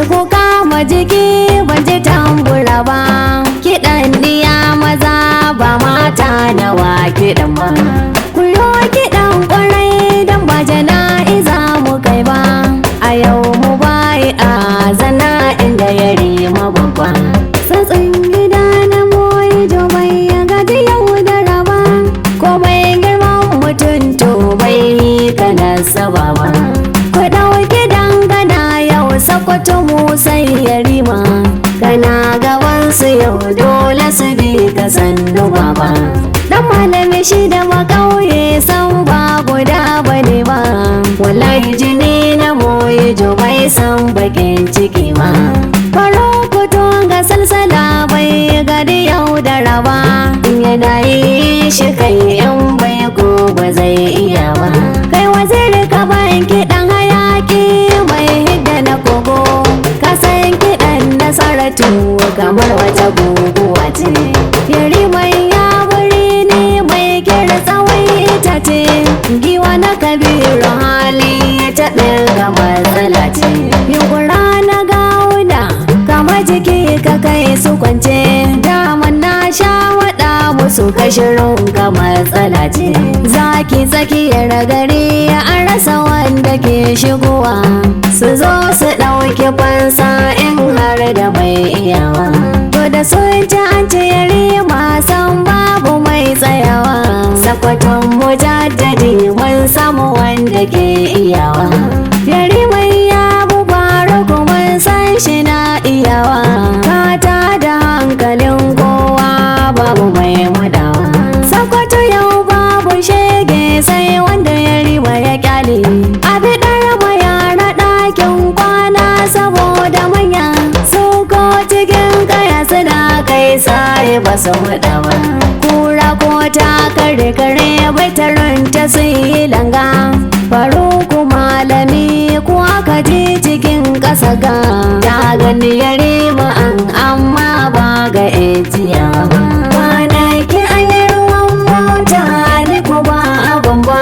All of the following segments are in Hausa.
Tashi ko kama jiki ban ji tambura ba. Kiɗan diya maza ba mata nawa kiɗan ba. Kuyo kiɗan ƙwarai don ba jana'iza mu kai ba. A yau mu bayi a zana inda ya rima babba. Sassan gida na moyi bai ya gaji yau da raba. Komai girman mutum to bai kana saba ba. Ku ɗauki dangana yau Sakwato Musa ya rima. Kana gaban su yau dole su bi ka sannu baba. Dan malami shi da makauye san ba guda bane ba. Wallahi jini na moyi bai san bakin ciki ba. Faro fito ga salsala bai gadi yau da raba. In yana yi shi kai in bai ko ba zai iya ba. Kai waziri ka ban kiɗan hayaki mai hidda na kogo. Ka san kiɗan nasaratu kamar wata guguwa ce. Yari mai ya wuri ne mai kira tsawon itace. Giwa na Kabiru hali ta ɗaga matsala ce. Yunkura na gawuna kama jiki ka kai su kwance. Daman na sha waɗa musu kashirin ga matsala ce. Zaki tsakiyar gari an rasa wanda ke shigowa. Su zo su ɗauki fansa in har da mai iyawa. To da sun ci an ce yarima san babu mai tsayawa. Sakwaton mujaddadi mun samu wanda ke iyawa. Yarima ya bubaru mun san shi na iyawa. Kata da hankalin kowa babu mai mudawa. Sakwato yau babu shege sai wanda yarima ya kyale. A biɗar ma yara ɗakin kwana saboda manya. Su ko cikin kaya suna kai sare ba su muɗa ba. Kura ko ta kare kare bai taranta sun yi langa. Faruku malami ko aka je cikin ƙasa ga. Ta gani yarima an amma ba ga ejiya ba. Kwanaki an yi ruwan mota ni ko ba abun ba.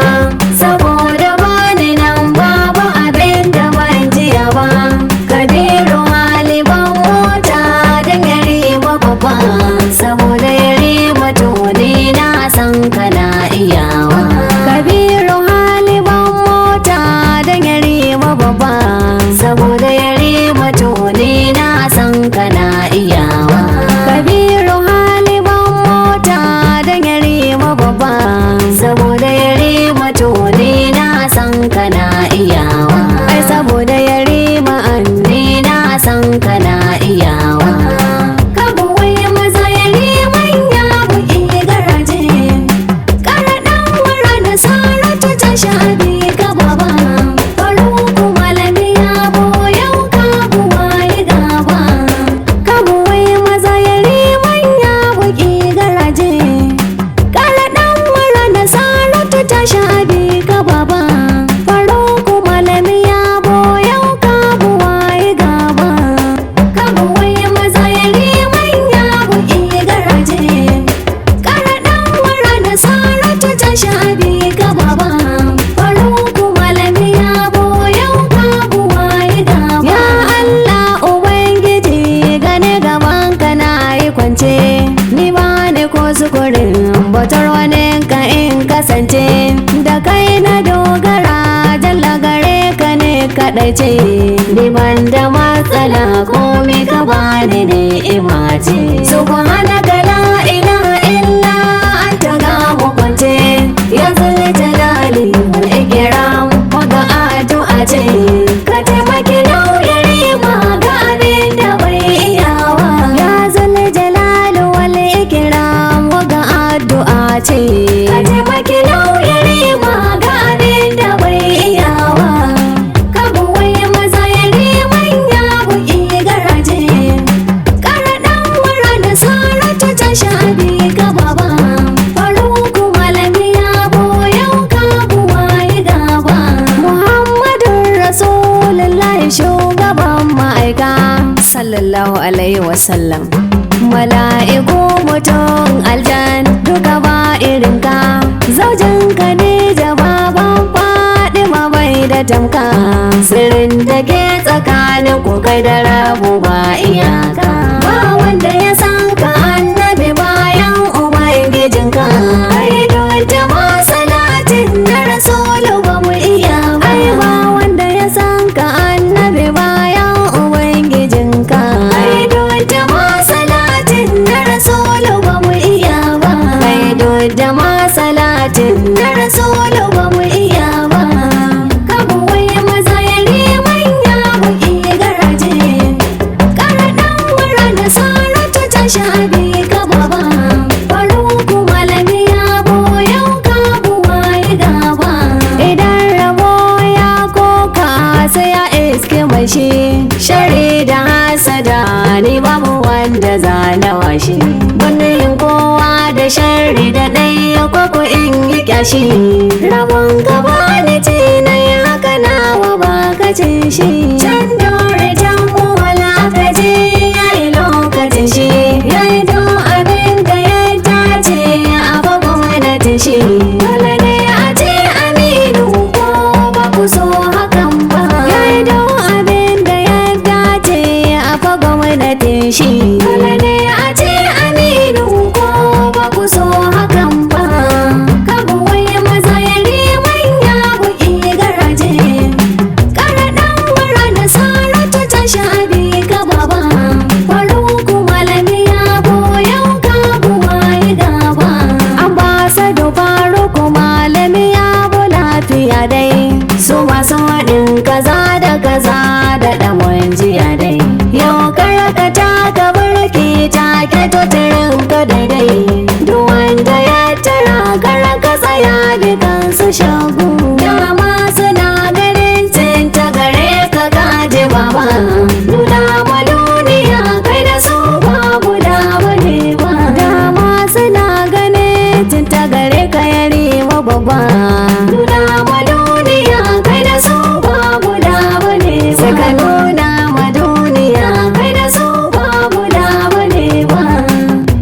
Saboda bani nan babu abin da ban jiya ba. Kabiru haliban mota don yarima babba. Saboda yarima to ni na san kana iyawa. Kabiru haliban mota don yarima babba. Saboda yarima to ni na san kana iyawa. Kabiru haliban mota don yarima babba. Saboda yarima to ni na san kana iyawa. Ai saboda yarima an ni na san kana iyawa. Kabuwai maza yariman ya buƙi garaje. Kara ɗan wura da saratu ta shabi ka baba. Faruku malami ya yau kabuwa yi gaba. Kabuwai maza yariman ya buƙi garaje. Kara ɗan wura da saratu ta shabi ka baba. Faruku malami ya yau kabuwa yi gaba. Kabuwai maza yariman ya buƙi garaje. Kara ɗan wura da saratu ta shabi ka baba. Faruku malami ya yau kabuwa yi gaba. Ya Allah Ubangiji gane gaban ka na yi kwance. Ni ba ni ko sukurin bautar wani ka in kasance. Da kai na dogara jalla gare ka ne kaɗaice. Ni ban da matsala komai ka bani ni'ima ce. Subhanaka la ilaha illa anta ga mu kwance. Ya zal jalali wal ikram waga addu'a ce. Ka taimaki nauyar ma ga abin da bai iyawa. Ya zal jalali wal ikram waga addu'a ce. Ka taimaki nauyar ma ga abin da bai iyawa. Kabuwai maza yariman ya buƙi garaje. Kara ɗan wura da saratu ta shabi ka baba. Faruku malami ya yau kabuwa yi gaba. Muhammadun Rasulullahi shugaban ma'aika. Sallallahu alaihi wasallam. Mala'iku mutum aljan duka ba irinka. Zaujin Khadija baban Fadima bai da tamka. Sirrin da ke tsakanin Ganin ku kai da rabu ba iyaka. Ba wanda ya san ka annabi bayan ubangijinka. Ai duk ma salatin na rasulu ba mu iya ba. Ai ba wanda ya san ka annabi bayan ubangijinka. Ai duk ma salatin na rasulu ba mu iya ba. Ai duk ma salatin na rasulu ba mu iya ba. Kabu wai maza ya manya buki garaje. Kara dan wura da saratu ta shabi ka baba. Faruku malami ya boyau ka buwaye gaba. Idan rabo ya koka sai ya iske mashi. Shari da hasada ni babu wanda zana washe. Wannan kowa da sharri da ɗaya koko in yi kyashi. Rabon gaba ni ce na yi haka nawa ba ka cin shi. Can dore can wala ka je ya yi lokacin shi. Ya yi don abin da ya dace a gwamnatin shi. Dole ne a ce aminu ko ba ku so hakan ba. Ya yi don abin da ya dace a gwamnatin shi. Dole ne a ce aminu ko ba ku so hakan ba. Kabu wai maza ya manya buki garaje. Kara dan wura da saratu ta shabi ka baba. Faruku malami ya boyau ka buwaye gaba. Ambasado Faruku malami ya bu lafiya dai. Su masu haɗin kaza da kaza da ɗan jiya dai. Yau karkata ka burki take totirin ka daidai. Duk wanda ya tara kara ka tsaya dukansu shagu. Dama suna ganin cinta gare ka gaji baba. Nuna ma duniya kai da su ba guda bane ba. Dama suna ganin cinta gare ka yare wa babba. Nuna ma duniya kai da su ba guda bane ba. Sai ka nuna ma duniya kai da su ba guda bane ba.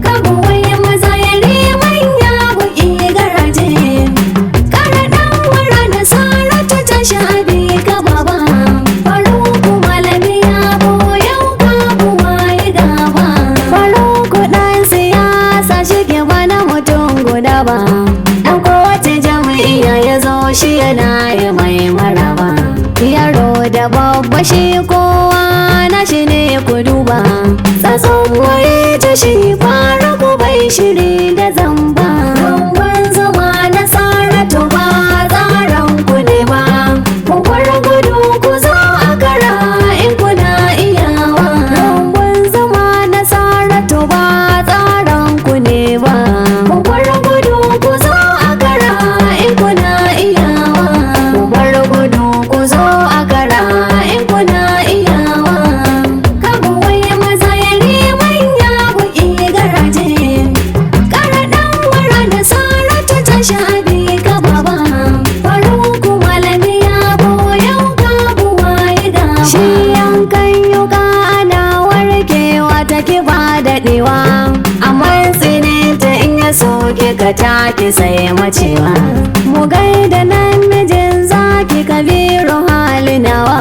Kabu wai maza ya manya buki garaje. Kara dan wura da saratu ta shabi ka baba. Faruku malami ya boyau ka buwaye gaba. Faruku dan siyasa shi ke bana mutum guda ba. Dan kowace jam'iyya ya zo shi yana yi mai maraba. Yaro da babba shi kowa na shi ne ku duba. Tsatson waye ta shi Faruku bai shiri da zamba. Rumbun zuma na saratu ba tsaron ku ne ba. Ku bar gudu ku zo a kara in kuna iyawa. Rumbun zuma na saratu ba tsaron ku ne ba. Ku bar gudu ku zo a kara in kuna iyawa. Ku bar gudu ku zo a kara in kuna iyawa. Kabu wai maza ya manya buki garaje. Kara dan wura da saratu ta shabi ka baba. Faruku malami ya boyau ka buwaye gaba. Shi yankan yuka ana warkewa take ba daɗewa. Amma tsininta in ya soke ka take sai macewa. Mu gaida namijin zaki kabiru halinawa.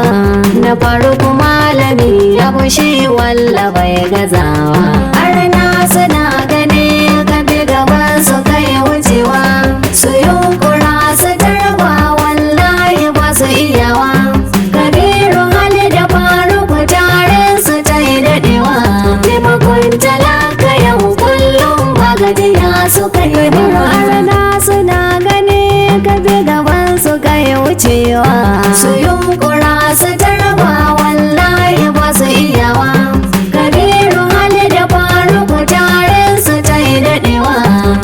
Na faruku malami ya fushi walla bai gazawa. Arna suna gani ka bi gaban su kai wucewa. Su yunkura su tarba wallahi ba su iyawa. Kabiru hali da faruku tare su ta yi daɗewa. Taimakon talaka yau kullum ba gajiya su kai ba. Arna suna gani ka bi gaban su kai wucewa. Su yunkura su tarba wallahi ba su iyawa. Kabiru hali da faruku tare su ta yi daɗewa.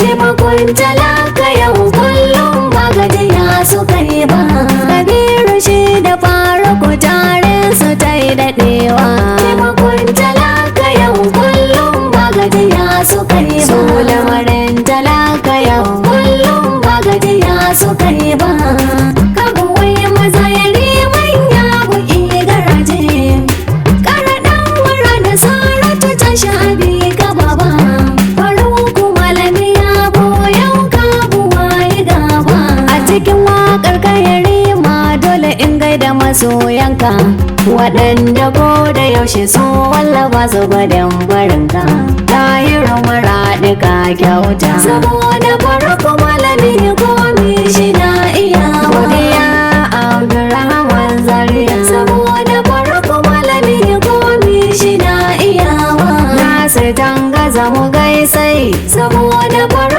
Taimakon talaka yau kullum ba gajiya su kai ba. Kabiru shi da faruku tare su ta yi daɗewa. Taimakon talaka yau kullum ba gajiya su kai ba. Su lamarin talaka yau kullum ba gajiya su kai ba. Kabu wai maza ya manya buki garaje. Kara dan wura da saratu ta shabi ka baba. Faruku malami ya boyau ka buwaye gaba. A cikin waƙar kayarima dole in gaida masoyanka. Waɗanda ko da yaushe su wallafa su gwadon barinka. Tahiru maraɗi ka kyauta. Saboda farko malami komi shi na iya. Godiya Abdurrahman Zaria. Saboda farko malami komi shi na iyawa. Nasir Tangaza mu gaisai. Saboda farko